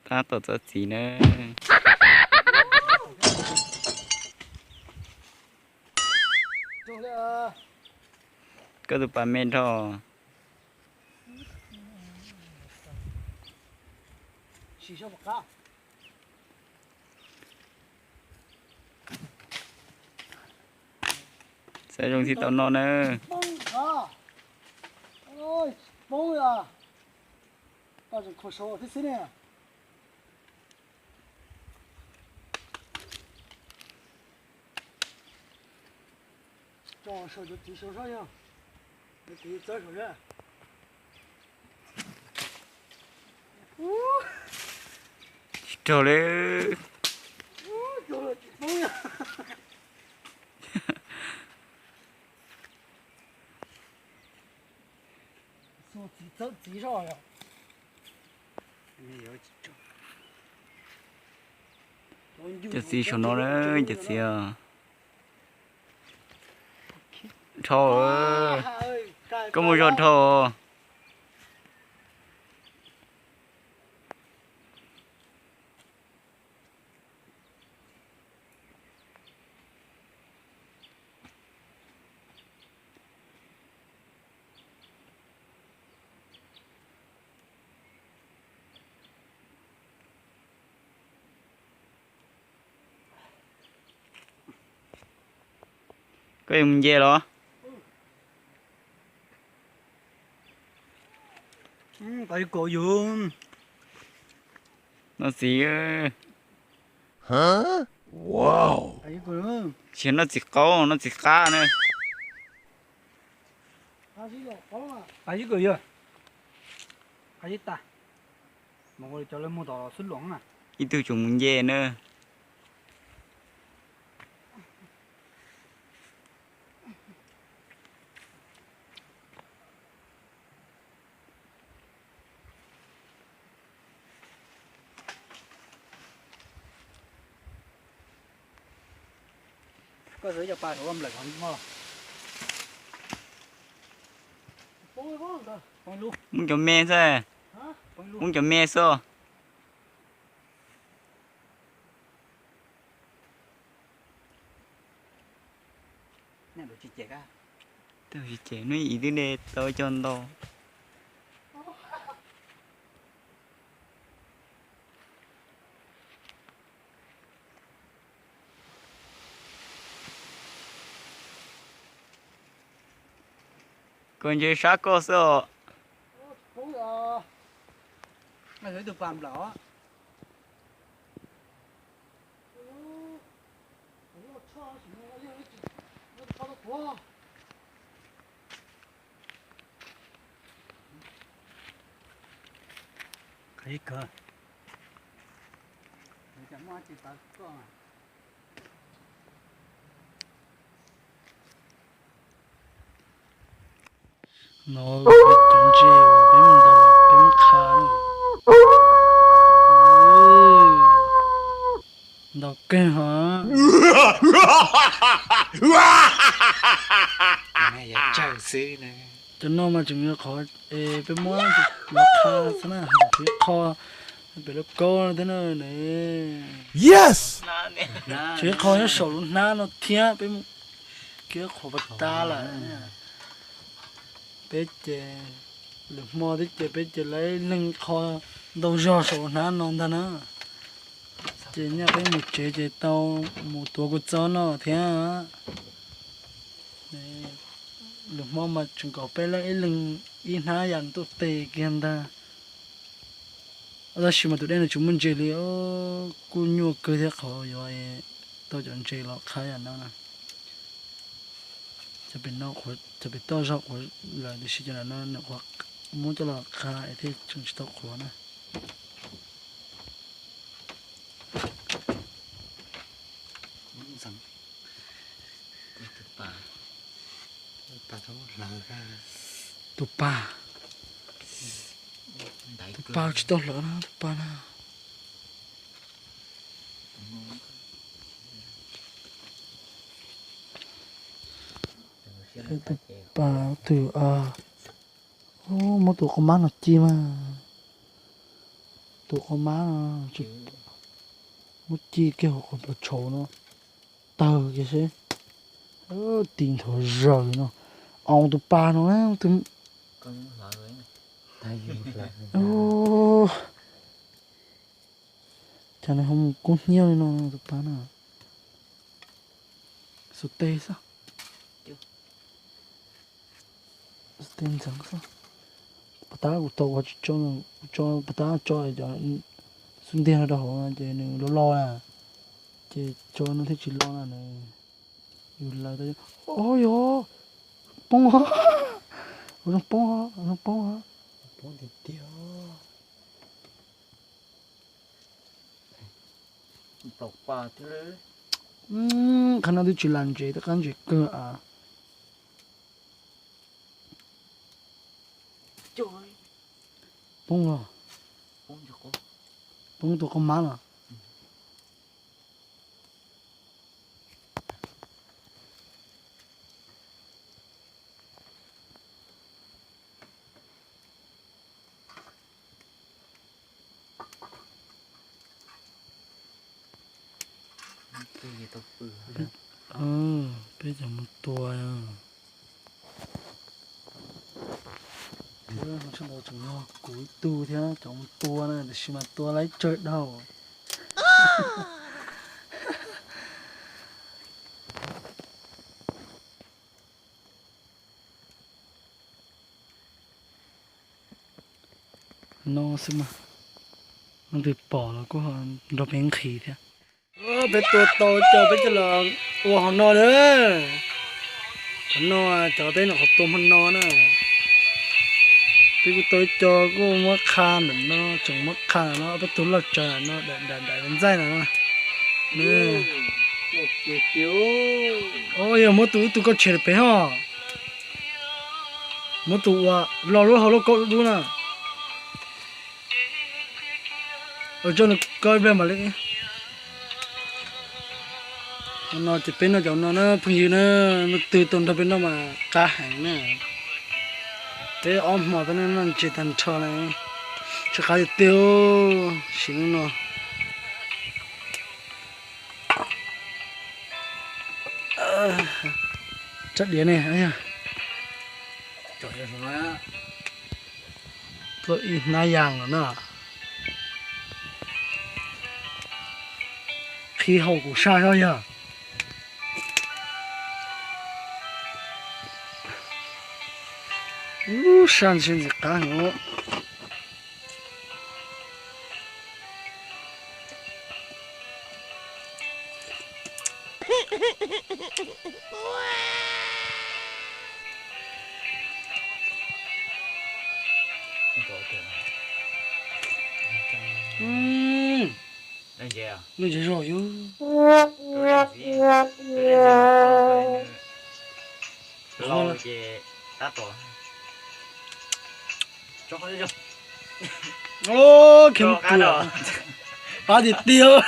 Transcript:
Tab tom txawb txiv na. Koj tus pas me dhau. Xav zoo thiaj tau noj na. Tsis raug li. Cov txiv saum no na, cov txiv. Dhau, koj muaj zog dhau. Koj yuav mus nce los? Noj txiv. Tsis noj txiv qaub, noj txiv qab na. Ib tug tseem mus nce na. Muab cov me xwb. Muab cov me xwb. Tsis cem, hnub ib twb de tau cov ntau. Koj ntse sab koj xwb os. No peb cov ntses uas peb mus ntaus los peb muab qha na. Ntau kawg hos. Cov no mas tseem yog qhov es peb muab los qha xwb na, tshuav ib qho pem lub kaub thiab na. Yes, tshuav ib qho nyob saum lub hnab no thiab, peb mus kiag qhuav pas tas lawm. Peb ces lwm hmo thiab ces peb ces lawv leej qho ntau zog saum lub hnab no ntag na. Ces nyaj peb mus tsev ces tau mus tuav kua txob noj thiab. Lwm hmo mas tseem kom peb lawv ib leeg ib hnab yam tuaj tes kiag ntag. Tab sis mas tus dej no tsis muaj ntses li, kuj nyuaj kawg thiab qhov yuav tau cov ntses los qha yam no na. Cov pem no, cov pem toj zog qhuav lawm tiam sis cov no nws qhuav muab coj los qha es thiaj tseem tsis tau qhuav na. Tus pas, tus pas tsis tau hlawv na, tus pas na. Tus pas twg, muab tus qhov mab no ci mas. Tus qos mab no, muab ci kiag hauv qhov plawv tshauv no, tawg kiag seb. Tis nthuav zaws no, oo tus pas no na, tus, cas nws ho mus kub hnyiab li no tus pas na. Xuas tes xwb. Xuas tes ntxeev xwb. Pas tab kuv tau ua tsis tso, kuv tso pas tab tso cov xub ntiag no rau hauv ces nws los los na, ces tso no thiaj tsis los na nws. Yus lawv tau, o yog, poob os, ua zoo poob os, ua zoo poob os. Poob tiag tiag. Qhov no twb tsis lam ntsev, twb qab ntsev kawg as. Poob los? Poob tus qos mab los? Peb cov mus tua, tseem yog kuv ib tug thiab cov mus tua na, tiam sis mas tua lawv tsawg dhau. No xwb mas, leej twg pom los kuj ho nrog peb nqhis thiab. Peb tua tau cov peb coj los ua hauv no na. Cov no, cov peb nyuam qhuav tua hmo no na. Peb kuj tau cov kuj muab qha ntawm no, tseem muab qha no, peb tus loj tsawv no, daim daim ntxaij no. Yog muab tus ib tug koj tshem pem hos. Muab tus uas los lub hauv lauj kaub dub dub na. Coj nws koj ib pliag mam li. No ces peb noj cov no na phooj ywg na, leej twg tau nrog peb noj mas qab heev na. Peb ob hmo peb noj ntses tag nrho na, tsis qab tiag tiag, sim neej no. Tsab diav ne, tuaj ib hnab yas los na. Qhib hau kuv saj zoj yog. Ub, saj ntxim qab heev. Lub ntses zog yus. Kheev pua, qab tiag tiag.